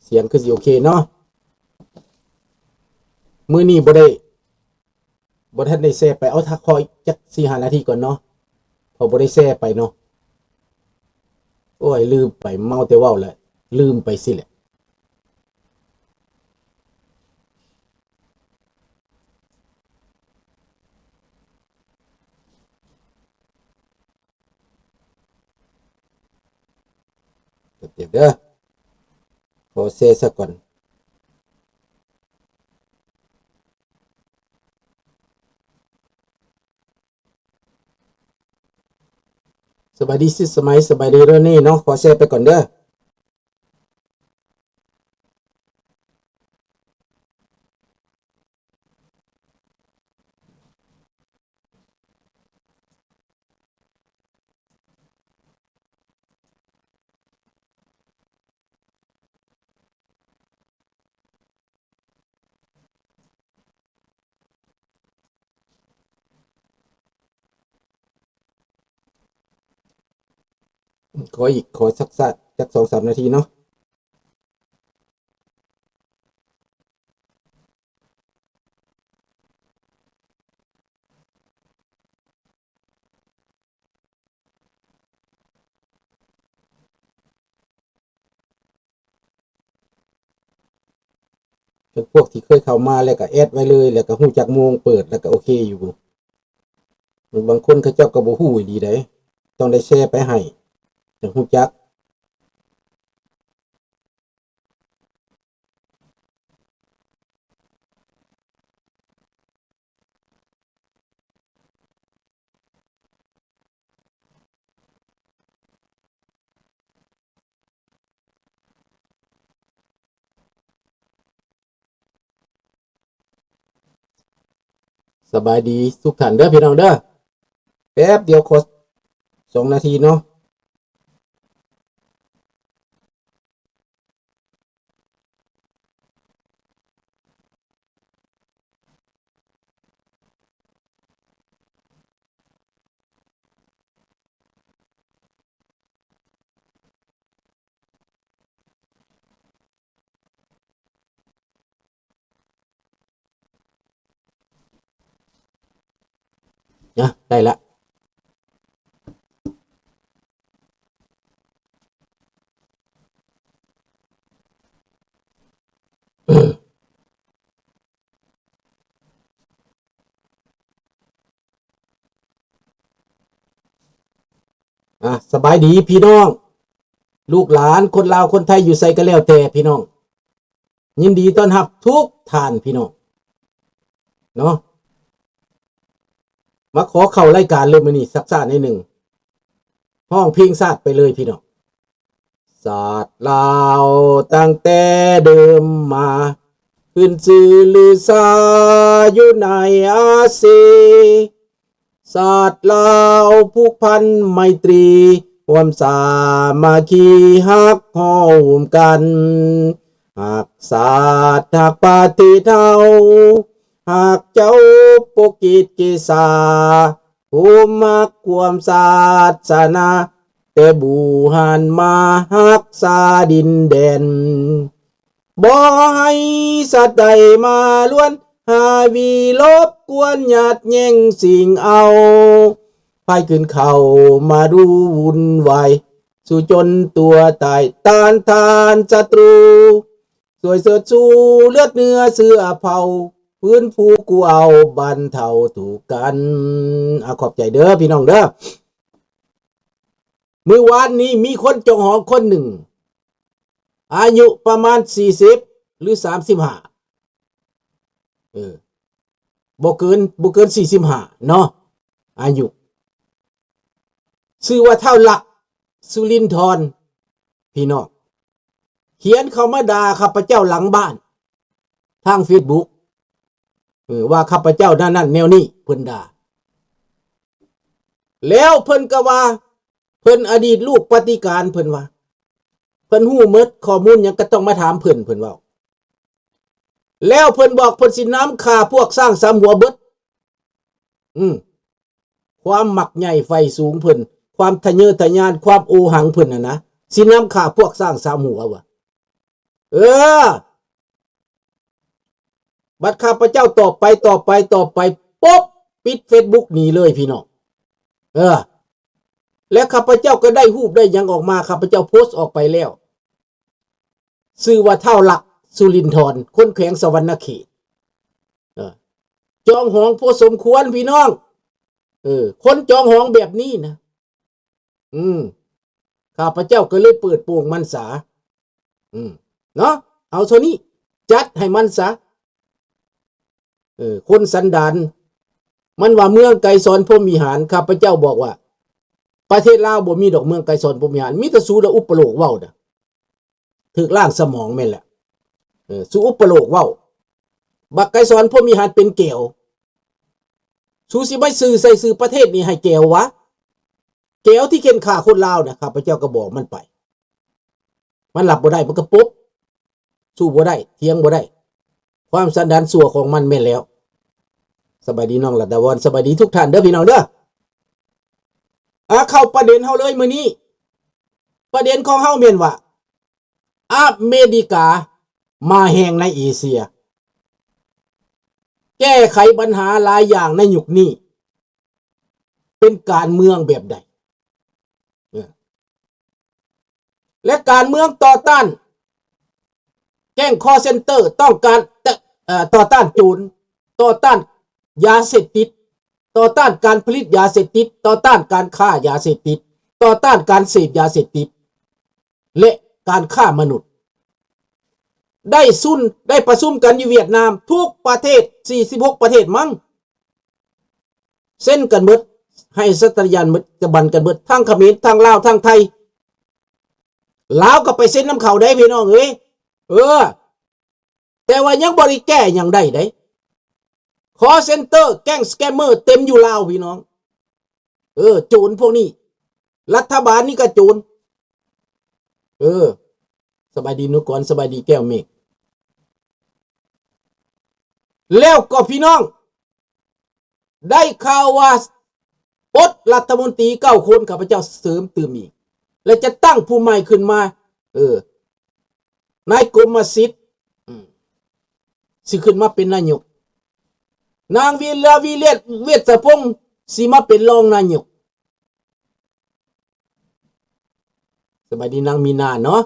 ສຽງຄືຊິໂອເຄເນາະ. ມື້ນີ້ບໍ່ໄດ້ ບໍ່ທັນໄດ້ແຊໄປ. ເອົາ ຖ້າຂໍອີກຈັກສີ່ຫ້ານາທີກ່ອນເນາະ ເພາະບໍ່ໄດ້ແຊໄປເນາະ. ໂອ້ຍ ລືມໄປ ເມົາແຕ່ເວົ້າແຫຼະ ລືມໄປຊີ້ແຫຼະ. ດຽວເດີ ຂໍແຊສາກ່ອນ. ສະບາຍດີຊິດສະໄໝ ສະບາຍດີໂຣນີເນາະ. ຂໍແຊໄປກ່ອນເດີ. ຂໍອີກ ຂໍສັກ ສັກສອງສາມນາທີເນາະ. ເປັນພວກທີ່ເຄີຍເຂົ້າມາແລ້ວກໍແອັດໄວ້ເລີຍ ແລ້ວກໍຮູ້ຈັກໂມງເປີດ ແລ້ວກໍໂອເຄຢູ່. ບາງຄົນເຂົາເຈົ້າກໍບໍ່ຮູ້ອີ່ຫຼີໃດ໋ ຕ້ອງໄດ້ແຊໄປໃຫ້ ຈັ່ງຮູ້ຈັກ. ສະບາຍດີທຸກທ່ານເດີພີ່ນ້ອງເດີ. ແປັບດຽວ ຂໍສອງນາທີເນາະ. ນະ ໄດ້ລະ. ອ່າ ສະບາຍດີພີ່ນ້ອງ ລູກຫຼານ ຄົນລາວ ຄົນໄທ ຢູ່ໃສກໍແລ້ວແຕ່ພີ່ນ້ອງ ຍິນດີຕ້ອນຮັບທຸກທ່ານພີ່ນ້ອງເນາະ. ມາຂໍເຂົ້າລາຍການເລີຍມື້ນີ້ ຊັກຊ້າໜ້ອຍໜຶ່ງ ຮ້ອງເພງຊາດໄປເລີຍພີ່ນ້ອງ. ຊາດລາວຕັ້ງແຕ່ເດີມມາ ຂຶ້ນຊື່ລືຊາຢູ່ໃນອາຊີ. ຊາດລາວຜູກພັນໄມຕີ ຮ່ວມສາມັກຄີຮັກຮ່ວມກັນ ຮັກຊາດຮັກປະເທດເຮົາ ຮັກເຈົ້າປົກກິດເກສາ ຜູ້ມັກຄວາມສາສະໜາ ແຕ່ບູຮານມາຮັກສາດິນແດນ ບໍ່ໃຫ້ສັດໃດມາລວນ ຫາວິລົບກວນ ຍາດແຍ່ງຊິງເອົາ ໃຜຂຶ້ນເຂົ້າມາດູວຸ່ນວາຍ ສູ້ຈົນຕົວຕາຍ ຕ້ານທານສັດຕູ ຊ່ວຍເຊີດຊູເລືອດເນື້ອເຊື້ອເຜົ່າ ຟື້ນຟູກູ້ເອົາບັນເທົາທຸກກັນ. ອາ ຂອບໃຈເດີພີ່ນ້ອງເດີ. ມື້ວານນີ້ມີຄົນຈົງຫອງຄົນໜຶ່ງ ອາຍຸປະມານສີ່ສິບ ຫຼື ສາມສິບຫ້າ ເອີ ບໍ່ເກີນ ບໍ່ເກີນສີ່ສິບຫ້າເນາະ ອາຍຸ ຊື່ວ່າທ້າວລັກ ສຸລິນທອນ ພີ່ນ້ອງ ຂຽນເຂົ້າມາດ່າຂ້າພະເຈົ້າຫຼັງບ້ານ ທາງເຟສບຸກ ເອີ ວ່າຂ້າພະເຈົ້ານັ້ນໆແນວນີ້ ເພິ່ນດ່າ ແລ້ວເພິ່ນກໍວ່າ ເພິ່ນອະດີດລູກປະຕິການ ເພິ່ນວ່າ ເພິ່ນຮູ້ໝົດ ຂໍ້ມູນຫຍັງກໍຕ້ອງມາຖາມເພິ່ນ ເພິ່ນເວົ້າ ແລ້ວເພິ່ນບອກເພິ່ນຊິນຳຂ້າພວກຊ້າງສາມຫົວເບິດ. ອືມ ຄວາມມັກໃຫຍ່ໃຝ່ສູງເພິ່ນ ຄວາມທະເຍີທະຍານ ຄວາມໂອຫັງເພິ່ນຫັ້ນນະ ຊິນຳຂ້າພວກຊ້າງສາມຫົວວ່າ. ເອີ ບັດຂ້າພະເຈົ້າຕອບໄປ ຕອບໄປ ຕອບໄປ ປົບ ປິດເຟສບຸກໜີເລີຍພີ່ນ້ອງ. ເອີ ແລະ ຂ້າພະເຈົ້າກໍໄດ້ຮູບໄດ້ຫຍັງອອກມາ ຂ້າພະເຈົ້າໂພສອອກໄປແລ້ວ ຊື່ວ່າທ້າວລັກ ສຸລິນທອນ ຄົນແຂວງສະຫວັນນະເຂດ. ເອີ ຈອງຫອງພໍສົມຄວນພີ່ນ້ອງ. ເອີ ຄົນຈອງຫອງແບບນີ້ນະ ອືມ ຂ້າພະເຈົ້າກໍເລີຍເປີດໂປງມັນສາ ອືມ ເນາະ ເອົາເທົ່ານີ້ ຈັດໃຫ້ມັນສາ. ເອີ ຄົນສັນດານ ມັນວ່າເມືອງໄກສອນພົມວິຫານ ຂ້າພະເຈົ້າບອກວ່າ ປະເທດລາວບໍ່ມີດອກເມືອງໄກສອນພົມວິຫານ ມີແຕ່ສູລະອຸປະໂລກເວົ້ານະ. ຖືກລ້າງສະໝອງແມ່ນແຫຼະ. ເອີ ສູອຸປະໂລກເວົ້າ ບັກໄກສອນພົມວິຫານເປັນແກວ ສູຊິໄປຊື່ໃສ່ຊື່ປະເທດນີ້ໃຫ້ແກວຫວາ? ແກວທີ່ເຂັ່ນຂ້າຄົນລາວນະ ຂ້າພະເຈົ້າກໍບອກມັນໄປ ມັນຮັບບໍ່ໄດ້ ມັນກໍປົບ ສູ້ບໍ່ໄດ້ ຖຽງບໍ່ໄດ້ ຄວາມສັນດານຊົ່ວຂອງມັນແມ່ນແລ້ວ. ສະບາຍດີນ້ອງລັດດາວອນ ສະບາຍດີທຸກທ່ານເດີພີ່ນ້ອງເດີ. ອາ ເຂົ້າປະເດັນເຮົາເລີຍມື້ນີ້ ປະເດັນຂອງເຮົາແມ່ນວ່າ ອາເມລິກາມາແຮງໃນເອເຊຍ ແກ້ໄຂບັນຫາຫຼາຍຢ່າງໃນຍຸກນີ້ ເປັນການເມືອງແບບໃດ? ເອີ ແລະ ການເມືອງຕໍ່ຕ້ານແກ້ງຄໍເຊັນເຕີ ຕ້ອງການ ເອີ ຕໍ່ຕ້ານໂຈນ ຕໍ່ຕ້ານຢາເສບຕິດ ຕໍ່ຕ້ານການຜະລິດຢາເສບຕິດ ຕໍ່ຕ້ານການຄ້າຢາເສບຕິດ ຕໍ່ຕ້ານການເສບຢາເສບຕິດ ແລະ ການຄ້າມະນຸດ ໄດ້ຊຸນ ໄດ້ປະຊຸມກັນຢູ່ຫວຽດນາມ ທຸກປະເທດ ສີ່ສິບຫົກປະເທດມັງ ເຊັນກັນເບິດ ໃຫ້ສັດຕະຍາບັນກັນເບິດ ທັງຂະເໝນ ທັງລາວ ທັງໄທ ລາວກໍໄປເຊັນນຳເຂົາໄດ໋ພີ່ນ້ອງເອີຍ. ເອີ ແຕ່ວ່າຍັງບໍ່ໄດ້ແກ້ຫຍັງໄດ້ເດ້. ຄໍເຊັນເຕີ ແກ້ງສະແກມເມີເຕັມຢູ່ລາວພີ່ນ້ອງ. ເອີ ໂຈນພວກນີ້ ລັດຖະບານນີ້ກໍໂຈນ. ເອີ ສະບາຍດີນຸກອນ ສະບາຍດີແກ້ວເມກ. ແລ້ວກໍພີ່ນ້ອງ ໄດ້ຂ່າວວ່າປົດລັດຖະມົນຕີເກົ້າຄົນ ຂ້າພະເຈົ້າເສີມຕື່ມອີກ ແລະ ຈະຕັ້ງຜູ້ໃໝ່ຂຶ້ນມາ ເອີ ນາຍກົມມະສິດ ອືມ ຊິຂຶ້ນມາເປັນນາຍົກ, ນາງວິລາ ວິເລດ ເວດສະພົງ ຊິມາເປັນຮອງນາຍົກ. ສະບາຍດີນາງມີນາເນາະ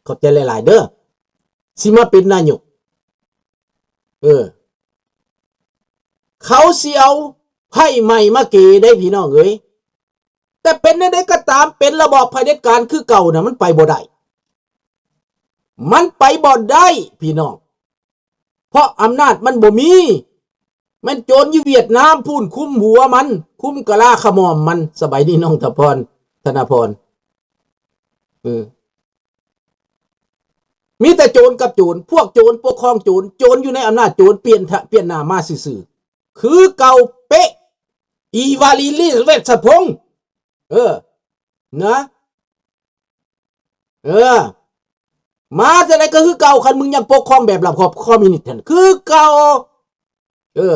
ຂອບໃຈຫຼາຍໆເດີ ຊິມາເປັນນາຍົກ. ເອີ ເຂົາຊິເອົາໃຜໃໝ່ມາເກໄດ໋ພີ່ນ້ອງເອີຍ. ແຕ່ເປັນແນວໃດກໍຕາມ ເປັນລະບອບຜະເດັດການຄືເກົ່ານະ ມັນໄປບໍ່ໄດ້ ມັນໄປບໍ່ໄດ້ພີ່ນ້ອງ. ເພາະອຳນາດມັນບໍ່ມີ ແມ່ນໂຈນຢູ່ຫວຽດນາມພຸ້ນຄຸມຫົວມັນ ຄຸມກະລາຂະໝ່ອມມັນ. ສະບາຍດີນ້ອງທະພອນ ທະນາພອນ. ເອີ ມີແຕ່ໂຈນກັບໂຈນ ພວກໂຈນປົກຄອງໂຈນ ໂຈນຢູ່ໃນອຳນາດໂຈນ ປ່ຽນ ປ່ຽນໜ້າມາຊື່ໆ ຄືເກົ່າເປະ ອີວາລີລີ ເວດສະພົງ. ເອີ ນະ ເອີ ມາຈັ່ງໃດກໍຄືເກົ່າ ຄັນມຶງຍັງປົກຄອງແບບລາບຄອບຄອມມິວນິດຫັ້ນ ຄືເກົ່າ. ເອີ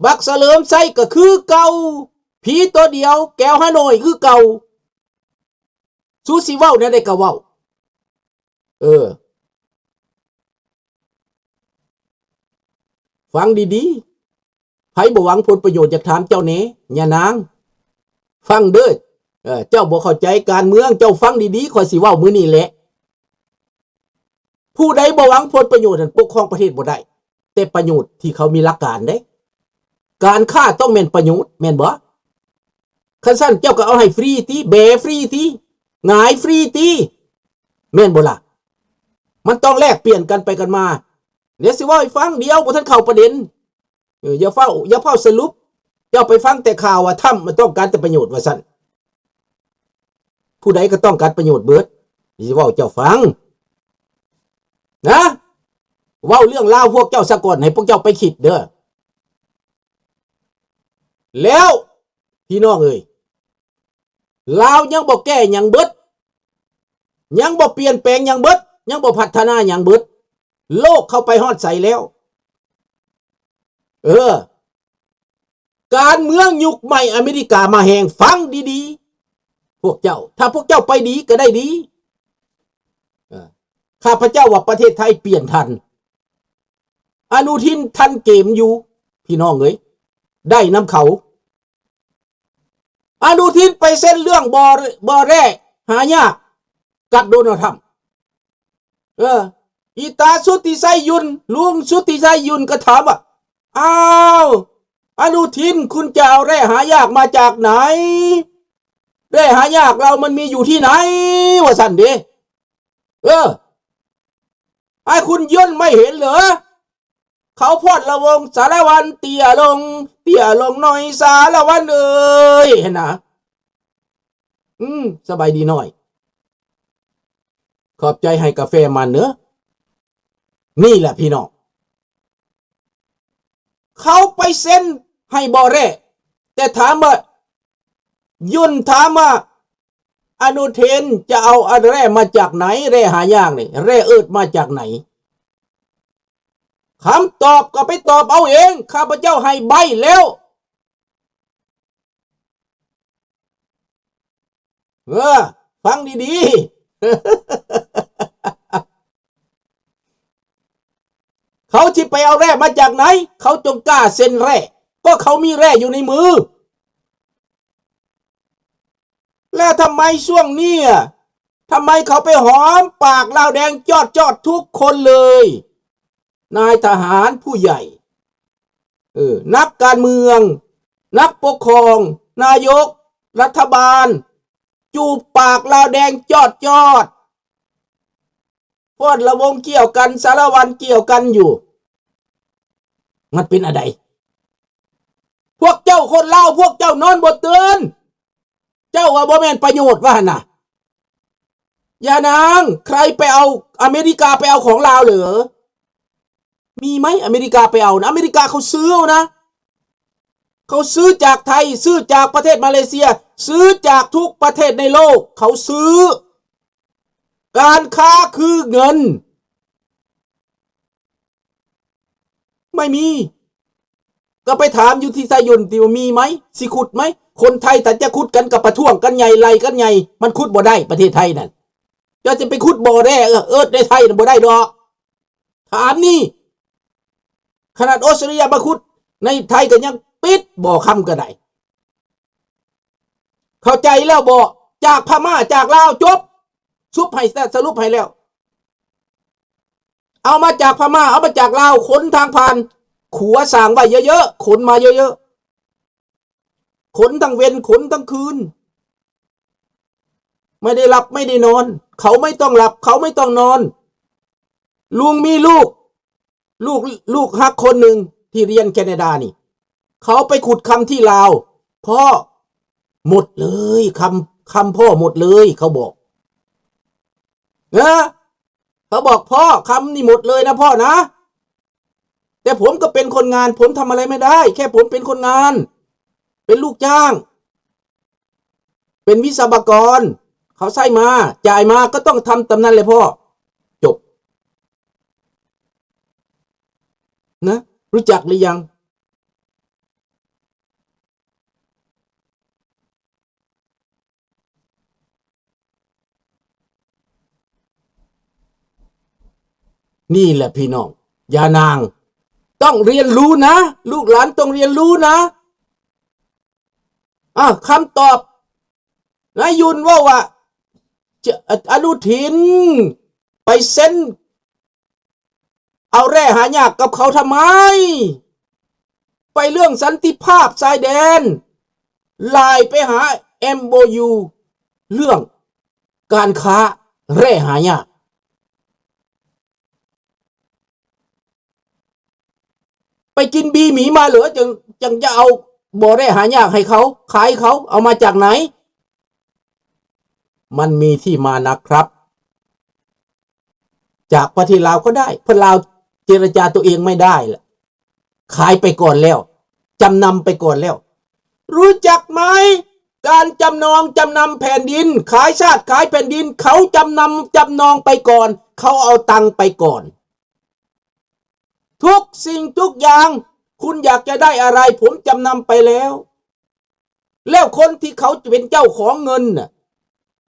ບັກສະເຫຼີມໄຊກໍຄືເກົ່າ ຜີຕົວດຽວ ແກວຮາໂນ້ຍຄືເກົ່າ. ສູຊິເວົ້າແນວໃດກໍເວົ້າ. ເອີ ຟັງດີໆ ໃຜບໍ່ຫວັງຜົນປະໂຫຍດ ຢາກຖາມເຈົ້າແດ່ ຍານາງ ຟັງເດີ. ເອີ ເຈົ້າບໍ່ເຂົ້າໃຈການເມືອງ ເຈົ້າຟັງດີໆ ຂ້ອຍຊິເວົ້າມື້ນີ້ແຫຼະ. ຜູ້ໃດບໍ່ຫວັງຜົນປະໂຫຍດນັ້ນ ປົກຄອງປະເທດບໍ່ໄດ້ ແຕ່ປະໂຫຍດທີ່ເຂົາມີຫຼັກການເດ້. ການຄ້າຕ້ອງແມ່ນປະໂຫຍດ ແມ່ນບໍ່? ຄັນຊັ້ນເຈົ້າກໍເອົາໃຫ້ຟຣີຕິ ແບຟຣີຕິ ຫງາຍຟຣີຕິ ແມ່ນບໍ່ລະ? ມັນຕ້ອງແລກປ່ຽນກັນໄປກັນມາ. ດຽວຊິເວົ້າໃຫ້ຟັງ ດຽວບໍ່ທັນເຂົ້າປະເດັນ. ເອີ ຢ່າຟ້າວ ຢ່າຟ້າວສະຫຼຸບ ເຈົ້າໄປຟັງແຕ່ຂ່າວວ່າທຳມັນຕ້ອງການແຕ່ປະໂຫຍດວ່າຊັ້ນ. ຜູ້ໃດກໍຕ້ອງການປະໂຫຍດເບິດ ຊິເວົ້າເຈົ້າຟັງນະ. ເວົ້າເລື່ອງລາວພວກເຈົ້າສາກ່ອນ ໃຫ້ພວກເຈົ້າໄປຄິດເດີ. ແລ້ວ ພີ່ນ້ອງເອີຍ ລາວຍັງບໍ່ແກ້ຫຍັງເບິດ ຍັງບໍ່ປ່ຽນແປງຫຍັງເບິດ ຍັງບໍ່ພັດທະນາຫຍັງເບິດ. ໂລກເຂົ້າໄປຮອດໃສແລ້ວ? ເອີ ການເມືອງຍຸກໃໝ່ອາເມລິກາມາແຮງ. ຟັງດີໆ ພວກເຈົ້າ ຖ້າພວກເຈົ້າໄປດີກໍໄດ້ດີ. ເອີ ຂ້າພະເຈົ້າວ່າປະເທດໄທປ່ຽນທ່ານ ອະນຸທິນທັນເກມຢູ່ ພີ່ນ້ອງເອີຍ ໄດ້ນຳເຂົາ. ອະນຸທິນໄປເຊັນເລື່ອງບໍ່ ບໍ່ແຮ່ຫາຍາກກັບໂດນັລທຳ. ເອີ ອີຕາສຸດທິໄຊຍຸນ ລຸງສຸດທິໄຊຍຸນກໍຖາມວ່າ ອ້າວ ອະນຸທິນ ຄຸນຈະເອົາແຮ່ຫາຍາກມາຈາກໄຫນ? ແຮ່ຫາຍາກເຮົາມັນມີຢູ່ທີ່ໄຫນ? ວ່າຊັ້ນເດ້. ເອີ ອ້າຍຄຸນຍົນໄມ່ເຫັນເຫຼື? ເຂົາພອດລະວົງສາລະວັນ ເຕ້ຍລົງ ເຕ້ຍລົງໜ້ອຍສາລະວັນເອີຍ ຫັ້ນນະ. ອືມ ສະບາຍດີນ້ອຍ ຂອບໃຈໃຫ້ກາແຟມັນເດີ. ນີ້ແຫຼະພີ່ນ້ອງ ເຂົາໄປເຊັນໃຫ້ບໍ່ແຮ່ ແຕ່ຖາມວ່າ ຍຸນຖາມວ່າ ອະນຸທິນຈະເອົາແຮ່ມາຈາກໄຫນ? ແຮ່ຫາຍາກນີ້ ແຮ່ເອີດມາຈາກໄຫນ? ຄຳຕອບກໍໄປຕອບເອົາເອງ ຂ້າພະເຈົ້າໃຫ້ໃບ້ແລ້ວ. ເອີ ຟັງດີໆ ເຂົາຊິໄປເອົາແຮ່ມາຈາກໄຫນ? ເຂົາຈົ່ງກ້າເຊັນແຮ່ ກໍເຂົາມີແຮ່ຢູ່ໃນມື. ແລ້ວທຳໄມຊ່ວງນີ້ ທຳໄມເຂົາໄປຫອມປາກລາວແດງຈອດໆ ທຸກຄົນເລີຍ? ນາຍທະຫານຜູ້ໃຫຍ່ ເອີ ນັກການເມືອງ ນັກປົກຄອງ ນາຍົກ ລັດຖະບານ ຈູບປາກລາວແດງຈອດໆ ພອດລະວົງກ່ຽວກັນ ສາລະວັນກ່ຽວກັນຢູ່ ມັນເປັນອັນໃດ? ພວກເຈົ້າຄົນລາວ ພວກເຈົ້ານອນບໍ່ຕື່ນ ເຈົ້າວ່າບໍ່ແມ່ນປະໂຫຍດວ່າຫັ້ນນະ. ຢ່ານາງ ໃຄໄປເອົາ ອາເມລິກາໄປເອົາຂອງລາວເຫຼື? ມີໄໝ ອາເມລິກາໄປເອົານະ? ອາເມລິກາເຂົາຊື້ເອົານະ ເຂົາຊື້ຈາກໄທ ຊື້ຈາກປະເທດມາເລເຊຍ ຊື້ຈາກທຸກປະເທດໃນໂລກ ເຂົາຊື້. ການຄ້າຄືເງິນ ໄມ່ມີ. ກໍໄປຖາມຢູ່ທີ່ໄຊຍົນຕິວ່າມີໄໝ? ຊິຂຸດໄໝ? ຄົນໄທຖ້າຈະຂຸດກັນກໍປະທ້ວງກັນໃຫຍ່ ໄລ່ກັນໃຫຍ່ ມັນຂຸດບໍ່ໄດ້ປະເທດໄທນັ້ນ. ເຈົ້າຈະໄປຂຸດບໍ່ແຮ່ເອີດໃນໄທນັ້ນບໍ່ໄດ້ດອກ. ຖາມນີ້ ຂະໜາດອົດສະຕຣາເລຍມາຂຸດໃນໄທກໍຍັງປິດບໍ່ຄຳກໍໄດ້. ເຂົ້າໃຈແລ້ວບໍ່? ຈາກພະມ້າ ຈາກລາວ ຈົບ. ສະຫຼຸບໃຫ້ ສະຫຼຸບໃຫ້ແລ້ວ. ເອົາມາຈາກພະມ້າ ເອົາມາຈາກລາວ ຂົນທາງຜ່ານຂົວສ້າງໄວ້ເຍີະໆ ຂົນມາເຍີະໆ ຂົນທັງເວັນ ຂົນທັງຄືນ ໄມ່ໄດ້ຫຼັບໄມ່ໄດ້ນອນ ເຂົາໄມ່ຕ້ອງຫຼັບ ເຂົາໄມ່ຕ້ອງນອນ. ລຸງມີລູກ ລູກ ລູກຮັກຄົນໜຶ່ງທີ່ຮຽນແຄນາດານີ້ ເຂົາໄປຂຸດຄຳທີ່ລາວ ພໍ່ ໝົດເລີຍ ຄຳ ຄຳພໍ່ໝົດເລີຍ ເຂົາບອກ ເອີ ເຂົາບອກ ພໍ່ ຄຳນີ້ໝົດເລີຍນະພໍ່ນະ ແຕ່ຜົມກໍເປັນຄົນງານ ຜົມທຳອະໄລໄມ່ໄດ້ ແຄ່ຜົມເປັນຄົນງານ ເປັນລູກຈ້າງ ເປັນວິສະວະກອນ ເຂົາໃຊ້ມາ ຈ່າຍມາ ກໍຕ້ອງທຳຕາມນັ້ນແຫຼະພໍ່ ຈົບ ນະ ຮູ້ຈັກຫຼືຍັງ? ນີ້ແຫຼະພີ່ນ້ອງ ຢ່ານາງ ຕ້ອງຮຽນຮູ້ນະ ລູກຫຼານຕ້ອງຮຽນຮູ້ນະ. ອາ ຄຳຕອບ ນາຍຍຸນເວົ້າວ່າ ຈະ ອະ ອະນຸທິນ ໄປເຊັນ ເອົາແຮ່ຫາຍາກກັບເຂົາທຳໄມ? ໄປເລື່ອງສັນຕິພາບຊາຍແດນ ຫຼາຍໄປຫາ ເອັມໂອຢູ ເລື່ອງການຄ້າແຮ່ຫາຍາກ. ໄປກິນບີໝີມາເຫຼື ຈຶ່ງ ຈຶ່ງຈະເອົາບໍ່ແຮ່ຫາຍາກໃຫ້ເຂົາ ຂາຍເຂົາ ເອົາມາຈາກໃນ? ມັນມີທີ່ມານະຄັບ. ຈາກປະເທດລາວກໍໄດ້ ເພາະລາວເຈລະຈາຕົວເອງໄມ່ໄດ້ລະ ຂາຍໄປກ່ອນແລ້ວ ຈຳນຳໄປກ່ອນແລ້ວ. ຮູ້ຈັກໄໝ? ການຈຳນອງຈຳນຳແຜ່ນດິນ ຂາຍຊາດຂາຍແຜ່ນດິນ ເຂົາຈຳນຳຈຳນອງໄປກ່ອນ ເຂົາເອົາຕັງໄປກ່ອນ. ທຸກສິ່ງທຸກຢ່າງ ຄຸນຢາກຈະໄດ້ອະໄລ ຜົມຈຳນຳໄປແລ້ວ. ແລ້ວຄົນທີ່ເຂົາເປັນເຈົ້າຂອງເງິນນະ